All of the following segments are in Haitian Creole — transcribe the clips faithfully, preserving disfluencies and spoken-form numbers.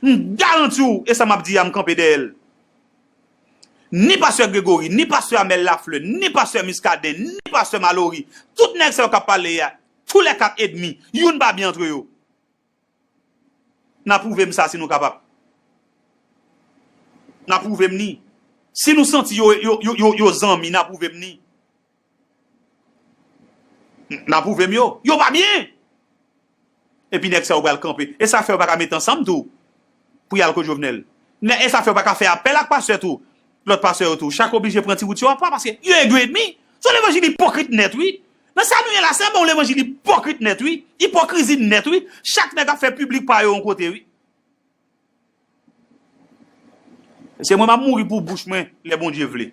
M garanti w, e sa m ap di a, m kanpe dèyè l. Ni pastè Gregory, ni pastè Amel Lafleur, ni pastè Muscadin, ni pastè Malory, tout nèg sa yo k ap pale a, toulèka ènmi, youn pa byen antre yo. N a pwouve m sa si nou kapab. N a pwouve m ni. Si nou santi yo, yo, yo, yo, yo zanmi, n a pwouve m ni. N a pwouve m yo. Yo pa byen! Epi nèg sa yo pral kanpe. E sa fè yo pa ka met ansanm tou pou y al kot Jovenel. Nè, e sa fè yo pa ka fè apèl ak pastè tou. Lòt pastè yo tou. Chak oblije pran ti wout yo apa paske yo e dwe ènmi. Se yon levanjil ipokrit nèt, wi. Nan sa nou ye la, se yon levanjil ipokrit nèt, wi. Ipokrizi nèt, wi. Chak nèg ap fè piblik pa yo yon kote, wi. Se mwen m ap mouri pou bouch mwen lè Bondye vle.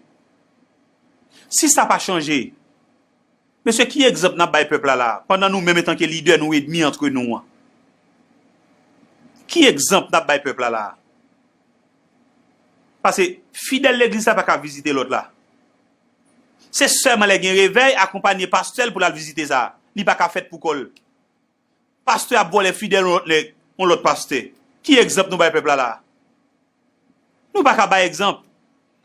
Si sa pa chanje, mesye, ki egzanp n ap bay pèp la la, pandan nou menm etanke lidè nou ènmi antre nou an? Ki egzanp n ap bay pèp la la? Paske fidèl legliz la pa ka vizite lòt la. Se sèlman lè gen revèy, akonpanye pastè l pou l al vizite sa. Li pa ka fèt pou kò l. Pastè ap vòlè fidèl yon lòt nèg, yon lòt pastè. Ki egzanp nou bay pèp la la? Nou pa ka bay egzanp.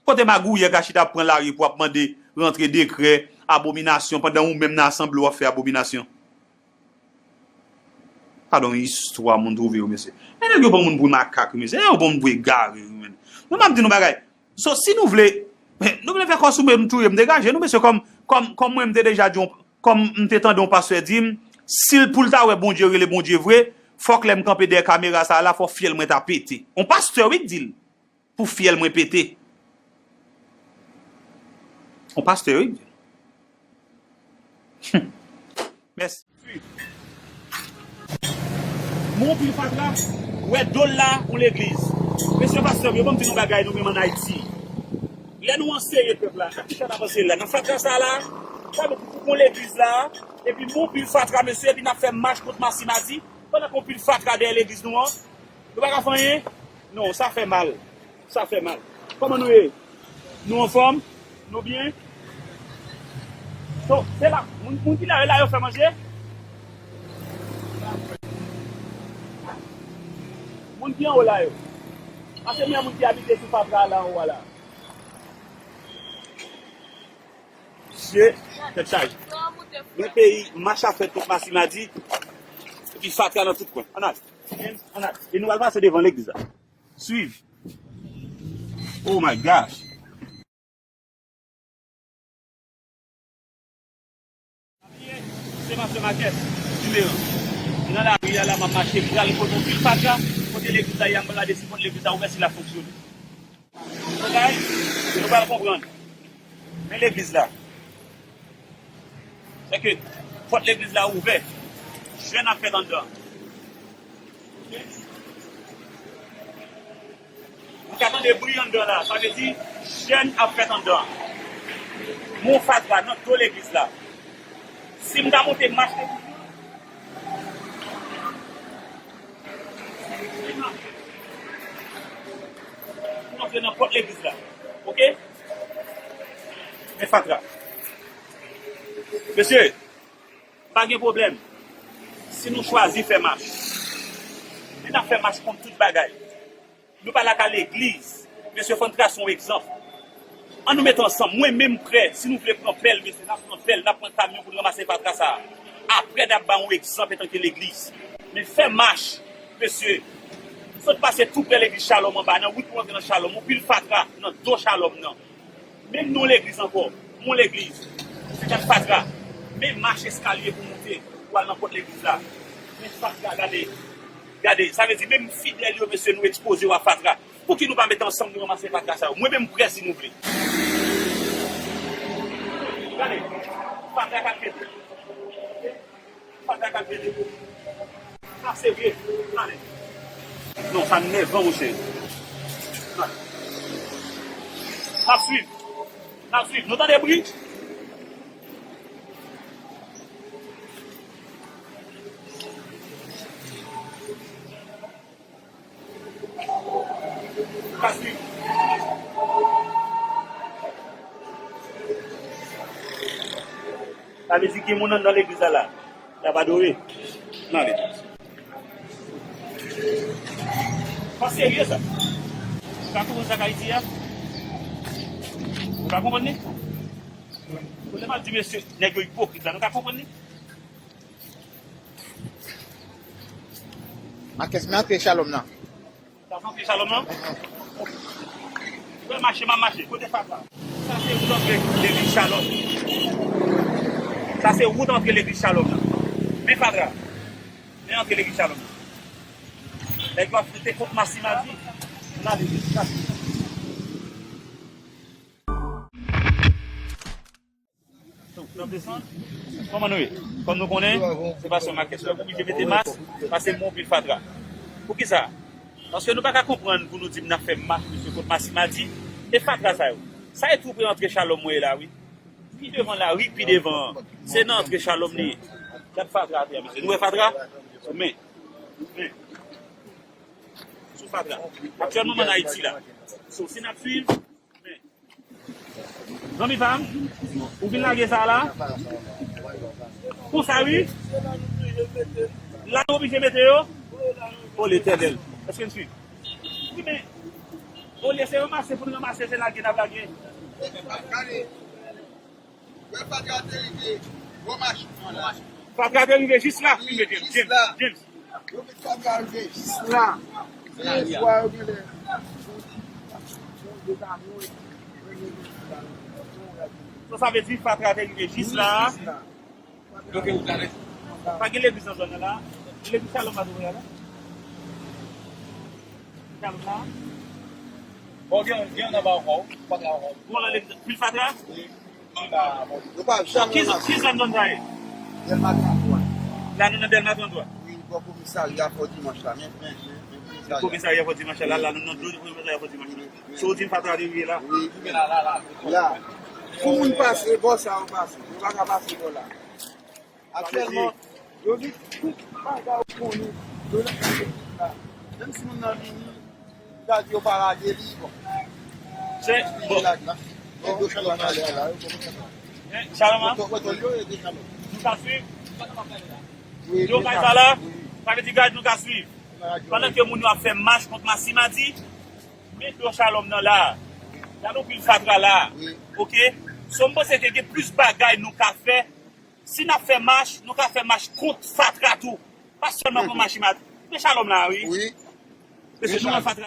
Kote magouyè ka chita ap pran lari pou ap mande rantre dekrè, abominasyon, pandan ou menm nan asanble w ap fè abominasyon? Gadon istwa moun twouve yo, mesye. Men nèg yo pran moun pou makak, wi, mesye. Nèg yo pran moun pou egare, wi, men. Mwen m ap di nou bagay. So, si nou vle, nou vle fè kò sou mwen, m touye, m degaje nou, mesye, kòm, kòm, kòm mwen, m te deja di yon, kòm m te tande yon pastè di m, si l pou l ta wè Bondye rele Bondye vre, fòk lè m kanpe dèyè kamera sa a la, fò fyèl mwen ta pete. Yon pastè, wi, k di l, pou fyèl mwen pete. Yon pastè, wi, k di l. Mèsi. Mwen anpil fatra, wè do l la, yon legliz. Mesye pastè, yo ban m di nou bagay nou menm ann Ayiti. Lè nou anseye pèp la, nan ki sa n ap anseye l la? Nan fatra sa a la, sa vle di pou yon legliz la, epi mwen anpil fatra, mesye, epi n ap fè mach kont Masimadi, pandan k anpil fatra dèyè legliz nou an. Nou pa ka fè anyen? Non, sa fè mal. Sa fè mal. Kòman nou ye? Nou anfòm? Nou byen? So, se la, moun, moun ki la yo la, yo fè manje? Moun ki anwo la yo? Pase mwen moun ki abite sou fatra la anwo a la. Mesye, tèt chaje. Men peyi, mach ap fèt kont Masimadi, epi fatra nan tout kwen. Ann ale. Ann ale. E nou al pase devan legliz la. Swiv. Oh my gosh. Se pastè Marquez, Simeon. E nan lari a la, m ap mache, m prale kote yon pil fatra, kote legliz la ye a, m prale gade si pòt legliz la ouvè, si l ap fonksyone. Bagay, nou pral konprann. Men legliz la. Sèke pòt legliz la ouvè. Jèn ap fèt anndan. Oke? Nou ka tande bri anndan la. Sa vle di, jèn ap fèt anndan. Mon fatra nan do legliz la. Si m ta monte mach legliz la, pou antre nan pòt legliz la. Oke? Men fatra. Mesye, pa gen pwoblèm. Si nou chwazi fè mach, men n ap fè mach kont tout bagay. Nou pa la ka legliz. Mesye, fò n trase yon egzanp. An nou met ansanm. Mwen menm prè, si nou vle pran pèl, mesye, n ap pran pèl, n ap pran kamyon pou n ranmase fatra sa a. Apre, n ap bay yon egzanp antanke legliz. Men fè mach, mesye. Sot pase tou prè legliz Shalom anba, nan wout pou antre nan Shalom, yon pil fatra nan do Shalom nan. Menm nan yon legliz ankò, yon legliz, se gad fatra, men mach eskalye pou moute, pou al nan pòt legliz la. Men fatra, gade, gade, sa vle di menm fidèl yo, mesye, nou ekspoze yo a fatra. Pouki nou pa met ansanm nou ranmase fatra sa yo? Mwen menm m prè si nou vle. Gade, fatra k ap pete. Fatra k ap pete. Sa serye. Gade. Non, sa nèvan, monchè. Gade. N ap swiv. N ap swiv. Nou tande bri? Pastè. Sa vle di gen moun anndan legliz la la. Y ap adore. N ale. Fò Serye sa. Ou ka konprann sa k Ayiti a? Ou ka konprann li? Kote m ap di mesye, nèg yo ipokrit la, nou ka konprann li? Makès, men antre Shalom nan. Sa se antre Shalom nan? Ou wè mache m ap mache, kote fatra? Sa se wout antre legliz Shalom. Sa se wout antre legliz Shalom nan. Men fatra. Men antre legliz Shalom nan. Nèg yo ap fete kont Masimadi. N ale. N ap desann. Kòman nou ye? Kòm nou konnen, se pastè Makès la, oblije mete mas, pase mwen anpil fatra. Poukisa? Paske nou pa ka konprann pou nou di m n ap fè mach, mesye, kont Masimadi, e fatra sa yo. Sa e tou pre antre Shalom mwen ye la, wi. Pi devan la, wi, pi devan an. Se nan antre Shalom li ye. Gad fatra atè a, mesye. Nou wè fatra? Men. Men. Sou fatra. Aktyèlman, m ann Ayiti la. So, si n ap swiv, men. Zanmi pa m, ou vin lage sa la? Konsa, wi. La, nou oblije mete yo? O Letènèl. Èske n swiv? Wi, men, olye se ranmase pou n ranmase, se lage n ap lage. Gade. Lè fatra te rive, gwo machin nan la. Fatra te rive jis la, wi, jis la. James, James. Yo met fatra rive jis la. Se swa yo genlè. Sa, sa vle di fatra te rive jis la. Wi, jis la. Bloke wout la nèt. Pa gen legliz nan zòn nan la. Legliz Shalom pa t ouvri la. Shalom la. Bon, gen, gen anba ankò, fatra ankò. Bon, nan legliz, pil fatra? Wi. Nou pa janm. Ki, ki zòn zòn sa ye? Dèlma trannntwa. La, nou nan Dèlma trannntwa. Wi, bò komisarya Fò Dimanch la. Men, men, men, men komisarya. Komisarya Fò Dimanch la, la, nou nan dlo komisarya Fò Dimanch la. Wi, wi. So w di m fatra te rive la? Wi. La. Pou moun pase, bò sa yo pase. Yo pa ka pase bò la. Aktyèlman, yo di tout bagay ou konnen, yo nan kay la. Menm si moun nan vini, yo ta di yo pa lage li, bon. Se, bon. Li lage la. Men yo Shalom nan ale la, yo kòmanse. Men Shalom an? Yo, yo, yo, yo, yo Shalom. Nou ka swiv? Wi, yo kay sa la? Wi. Sa vle di, gad, nou ka swiv. Pandan ke moun yo ap fè mach kont Masimadi, men do Shalom nan la. Gad yon pil fatra la. Wi. Oke? So, m panse ke gen plis bagay nou ka fè. Si n ap fè mach, nou ka fè mach kont fatra tou. Pa sèlman kont Masimadi. Men Shalom la, wi. Wi. Mesye, nou wè fatra.